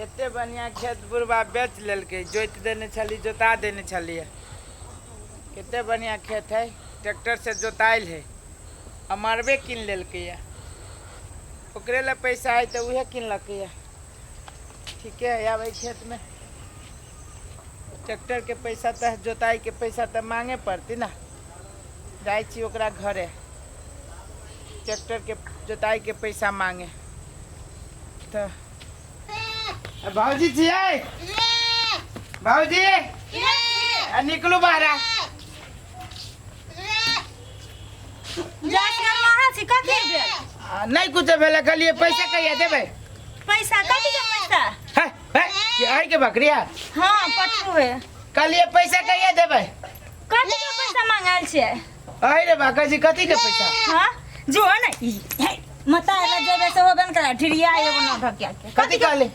एते बढ़िया खेत बुढ़बा बेच लेलकै, जोति देने छली, जोता देने छलियै। कते बढ़िया खेत है, ट्रैक्टर से जोतायल है आ मरबे कीन लेलकै ये। ओकरे लए पैसा है तऽ उहे किनलकै ये। ठीके है, आब एहि खेतमे ट्रैक्टरके पैसा तऽ जोताइके पैसा तऽ मांगे पड़तै ने। जाइ छी ओकरा घरे ट्रैक्टरके जोताइके पैसा मांगे। तऽ भौजी छियै? भौजी आ निकलू बाहरा। अहाँ छी कथी भेल? आ, नहि कुछो भेलै, कहलियै पैसा कहिया देबै? पैसा कथी के पैसा? हे, हे, के आइ के बकरिया? हाँ पटरू है। कहलियै पैसा कहिया देबै? कथी के पैसा मांगल छियै? अरे रे बा, कहै छी कथी के पैसा? हाँ जो ने ई, हे, मता एला जेबे से होबे न करा ढिरिया एगो न ढकिया के। कथी कहली?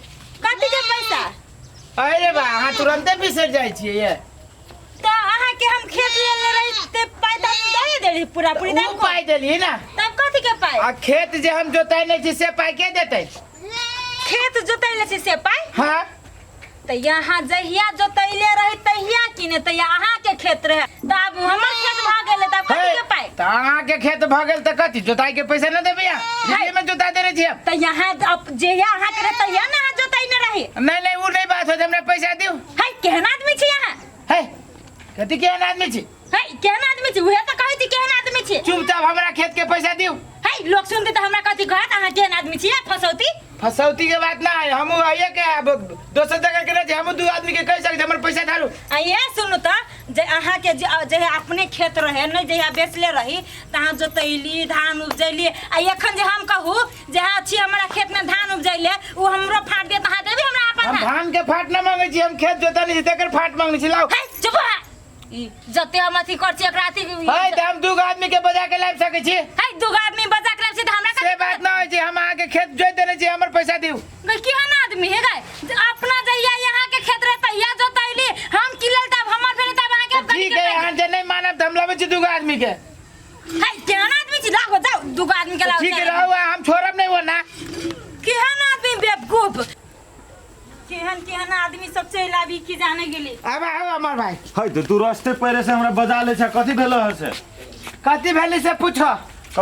कथी के पैसा? अरे बा, अहाँ तुरंते बिसरि जाइ छियै ये। तो अहाँ के हम खेत लेले रही ते पाई त हम दे देली पूरा पूरी। उ तब पाइ देलियै ने। तब कथी के पाई? आ खेत जे हम जोतैने छी से पाइ के देतै? खेत जोतैले छी से पाई? हाँ। त यहाँ जहिया जोतैले रही तहिया की ने, तहिया अहाँ के खेत रहे, त आब हमर खेत भ गेलै, तब कथी के पाई? त अहाँ के खेत भ गेल त कथी जोताई के पैसा न देबै अहाँ? दिल्ली में जोता देने छी हम। त यहाँ अब जहिया अहाँ के रहे तहिया ने अहाँ जोतैने रही। नहीं नहीं, उ नहीं बात हो, हमरा पैसा दिउ। है केहन आदमी छी अहाँ? है कथी केहन आदमी छी? है केहन आदमी छी, उहे त कहै छी केहन आदमी छी। चुपचाप हमरा खेत के पैसा दिउ। है लोग सुनते त हमरा कथी कहत, अहाँ केहन आदमी छी फसौती? फसौती के बात ना है, हमहू आइए के अब दोसर जगह के रहे, हमहू दू आदमी के कह सकते हमर पैसा धारू। आ ये सुनू त जे अहाँ के जे अपने खेत रहे नहीं जहिया बेचले रही त अहाँ जोतैली धान उपजैली, आ एखन जे हम कहू जे हाँ छी हमरा खेत में धान उपजैले उ हमरो फाट दे त अहाँ देबी हमरा अपन हम धान के फाट ना मांगे छी, हम खेत जोता नहीं छी तेकर फाट मांगे छी। लाओ। है चुप हो। ई जते हम अथी कर छी एकरा अथी है त हम दूगो आदमी के बजा के लाबि सकै छी। है दूगो आदमी बजा के लाबि छी त हमरा से बात ना होय छै, हम अहाँ के खेत जोति देने छी, हमर पैसा दिउ। गई केहन आदमी है गई, अपना जहिया यहाँ के खेत रहे तहिया जोतैली, हम की लेल तब हमर भेल तब अहाँ के तो ठीक है, अहाँ जे नहीं मानब त हम लाबै छी दूगो आदमी के। है केहन आदमी छी, लागो जाओ दूगो आदमी के लाओ। ठीक है, रहू, हम छोड़ब नहीं वो ना। केहन आदमी बेवकूफ, केहन केहन आदमी सब चलि आबी की जाने गेली। आब आउ अमर भाई। है तो तू रस्ते पहले से हमरा बजा ले छ, कथी भेल है से? कथी भेलै से पूछो।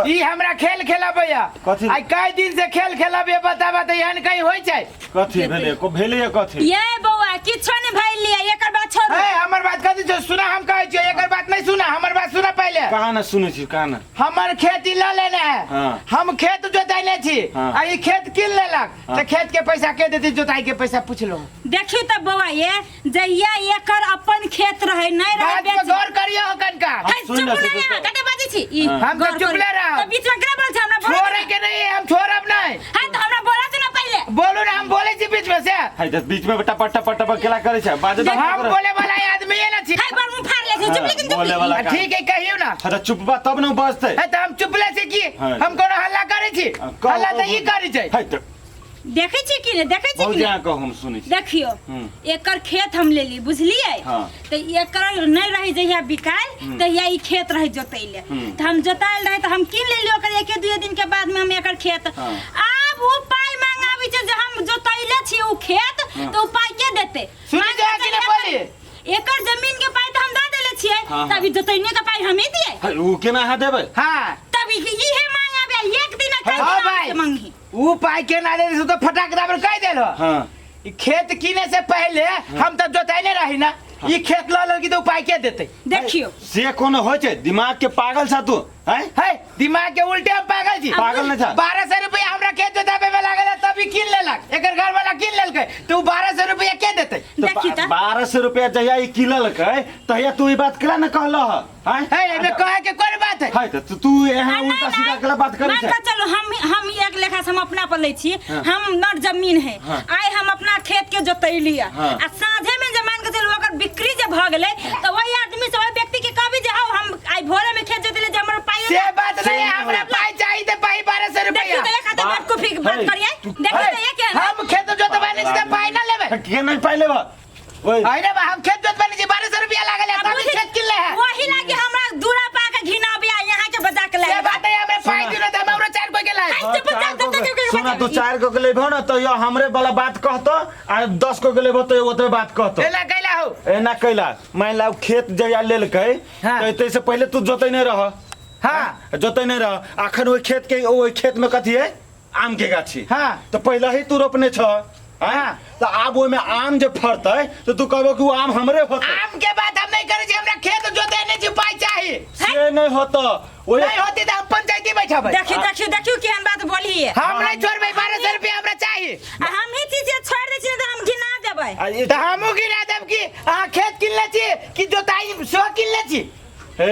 ई हमरा खेल खेलाबैया। कथी? आइ कई दिन से खेल खेलाबैया, बताबा त एहन कहीं होइ छै? कथी भेलै? को भेलै कथी? ये बौआ किछो नहीं भइल, एकर बात छोड़ू। ए हमर बात कथी छौ? सुना, हम कहै छियौ एकर बात नहीं सुना, हमर बात सुना पहिले। कहाँ ना सुनै छी, कहाँ ना? हमर खेत ई लऽ लेने है। हाँ। हम खेत जोतैले छी। हाँ। आ ई खेत कीन लेलक। हाँ। तऽ खेत के पैसा के देती, जोताई के पैसा पूछ लो। देखियो त बौआ ये जहिया एकर अपन खेत रहे नहीं रहे बात पर बेच गौर करियो कनका। है, सुन चुप ना, ना सुन यहाँ, तो। कते बाजै छी ई हाँ। हम तऽ गौर चुपले करू। रहब। तऽ बीच में केना बोल छै हमरा बोलत छोड़े के नहीं, हम छोड़ब नहीं। है तऽ हमरा बोलत ना पहिले। बोलू ना, हम बोले छी बीच में से। है तऽ बीच में टप टप टप केला करै छै बाजे तऽ हम बोले वाला आदमी है ना छी। है बड़ मुंह फाड़ ले छै, चुप लेकिन चुप। बोले वाला आ, ठीक है, कहियो ना। हाँ तऽ चुप बा तब ने बजतै। है तऽ हम चुपले छी की? हाँ। हम कोनो हल्ला करै छी? कहू, हल्ला तऽ ई कहू। करै छै। है तऽ देखै छी कि नहि? देखै छी कि भौजी नहि? अहाँ कहू, हम सुनै छी। देखियो हम्म। एकर खेत हम लेली बुझलियै। हाँ। तऽ एकर नहि रही जहिया बिकायल तहिया ई खेत रही जोतैले, हम्म। तऽ हम जोतायल रहे तऽ हम कीन लेली ओकर एके दुए दिन के बाद में हम एकर खेत। हाँ। आब ओ पाइ मांगाबै छै जे हम जोतैले छी ओ खेत, हाँ। तऽ ओ पाइ के देतै? सुनी मान जा के कि नहि चलियै बोली? एकर जमीन के पाइ तऽ हम दऽ देले छियै। हाँ, तब ई जोतैने के पाइ हमही दियै? है, उ केना अहाँ देबै? हाँ। तब इहे मांगाबै एक दिन हाँ भाई। मांगी। ऊ पाई के ना दे तो फटाक दाबर कह देल। हाँ। ई खेत किने से पहले हम तो जोतैले रही ना, ई खेत ल लगी तो पाई के देते? देखियो से कोनो होइ छै? दिमाग के पागल छ तू हैं? है दिमाग के उल्टे हम पागल छी। पागल नहीं था। 1200 रुपया हमरा खेत जोताबे में लागल है, तभी किन लेलक, एकर घर वाला किन लेलकै तो ऊ 1200 रुपया के देते? तऽ देखी तऽ। 1200 रुपया जहिया ई किनलकै तहिया तू ई बात केला ने कहलह हैं? है एमे कहे के कोन बात है? है तऽ तू तू एहन आ, उल्टा नहीं, सीधा नहीं। केला बात करै मान छै? के चलू हम एक लेखा से हम अपना पर लै छी, हाँ। हम नर जमीन है। हाँ। आइ हम अपना खेत के जोतैली हाँ। आ साँझे में जे मान के चलू ओकर बिक्री जे भऽ गेलै तऽ वही आदमी से वही व्यक्ति के कहबी जे हौ हम आइ भोरे में खेत जोतैली जे हमर पाइ से बात से नहीं है, नहीं हमरा होई। पाई चाहिए ते पाई 1200 देखियो रुपया। तऽ एक हाथे बेवकूफी के बात हे, करियै। तू- देखियो है, तऽ एक है हम खेत जोतबै नहीं छी ते पाई ना लेबै। के नहीं पाइ लेबह ओए? अरे बा, हम खेत जोतबै नहीं छी, 1200 रुपया लागल है तभी खेत किनले है। वही लागी हमरा दूरा पा के घिनाबिया यहाँ के बजा के से लागे। बात है, हमरा पाई दिनो त हम औरो चार कोई के लाए। है, चुप जा, चार जब तक गो- के सुना ना तू 4 गो के लेबहो ना तो यो हमरे वाला बात कहतो आ 10 गो के लेबहो तो ओतबे बात कहतो। एना कैला हो? एना कैला मान ला खेत जहिया लेलकै हाँ। तो एते से पहिले तू जोतै नहीं रह। हाँ। जोतै नहीं रह। अखन ओहि खेत के ओहि खेत में कथी है? आम के गाछी। हाँ। तो पहिले ही तू रोपने छ। हाँ। तो आब ओहिमे आम जे फड़तै तो तू कहबो कि ओ आम हमरे होतै। आम के बात हम नहीं करै छी, हमरा खेत जोते नहीं छी, पाई चाही। से नहीं होतो। ओहे नहीं होती तो हम पंचायती बैठबै। देखियो देखियो देखियो केहन बात बोलिए। हम नहीं छोड़बै, 1200 रुपया हमरा चाही। आ हम ही चीज छोड़ दै छियै तऽ हम घिना देबै। आ ई तऽ हमहूँ गिरा देब कि अहाँ खेत किनले छी कि जोताई सेहो किनले छी? हे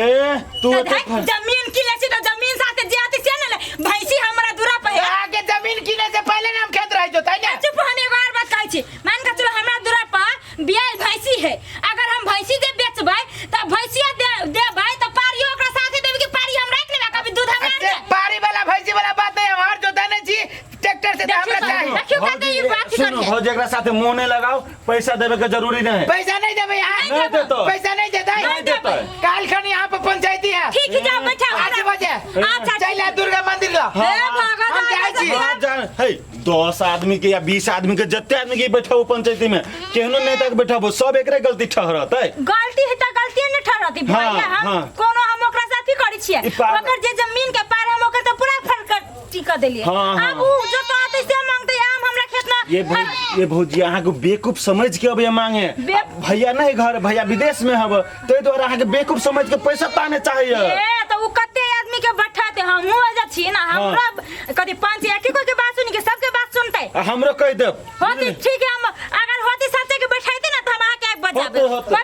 तू तऽ एते धै, जमीन किनले छी तऽ जमीन साथे जे आती से ने ले। भैंसी हमरा दूरा पर है। अहाँके जमीन किने से पहिले ने हम खेत रही जोताई ने। चुप, हम एगो और बात कहै छी, मान के चलो हमरा दूरा पर बियाल भैंसी है, अगर हम भैंसी जे बेचबै तऽ भैंसिया देबै तऽ पारियो ओकरा साथे देबै कि पारी हम राखि लेबै, कभी दूध हमरा से पारी वाला भैंसी वाला बात नहीं, हम हर जोता नहीं छी ट्रैक्टर से, तऽ हमरा चाही। देखियो कते ई बात सुनो करिए। भौजी, एकरा साथे मुंह नहीं लगाओ, पैसा देवे के जरूरी नहीं है। पैसा नहीं देबै यहाँ। नहीं देतो। पैसा नहीं देतै। नहीं देतै। काल खन यहाँ पर पंचायती है। ठीक है, जाओ बैठा। 8 बजे। अच्छा, चल आ दुर्गा मंदिर ला। हे भगवान, हम जाइ छी। हाँ, जा, हे, 10 आदमी के या 20 आदमी के जते आदमी के बैठाबो पंचायती में, केहनो नेता के बैठाबो, सब एकरे गलती ठहरतै। गलती है त गलती ने ठहरती हाँ, भैया। हम हाँ। कोनो हम ओकरा साथी करै छियै। ई पागल। ओकर जे जमीन के पार हम ओकर त पूरा फड़कर टीका देलियै। हाँ, हाँ। अब उ जो तो आते से मांगते आम हमरा खेत में। ये ये भौजी अहाँ के बेवकूफ समझ के अब ये मांगे। भैया नहीं घर, भैया विदेश में हब, ताहि द्वारे अहाँ के बेवकूफ समझ के पैसा ताने चाहिए। ए तो उ कते आदमी के बैठाते, हमहू एजा छी ना, हमरा कथी पंच एक कोई के बात सुनी के सबके बात सुनते। आ हमरो कह देब। होती ठीक है, हम अगर होती सच्चे के बैठाते ना तो हम अहाँ के बजाबे। होते, होते। होते।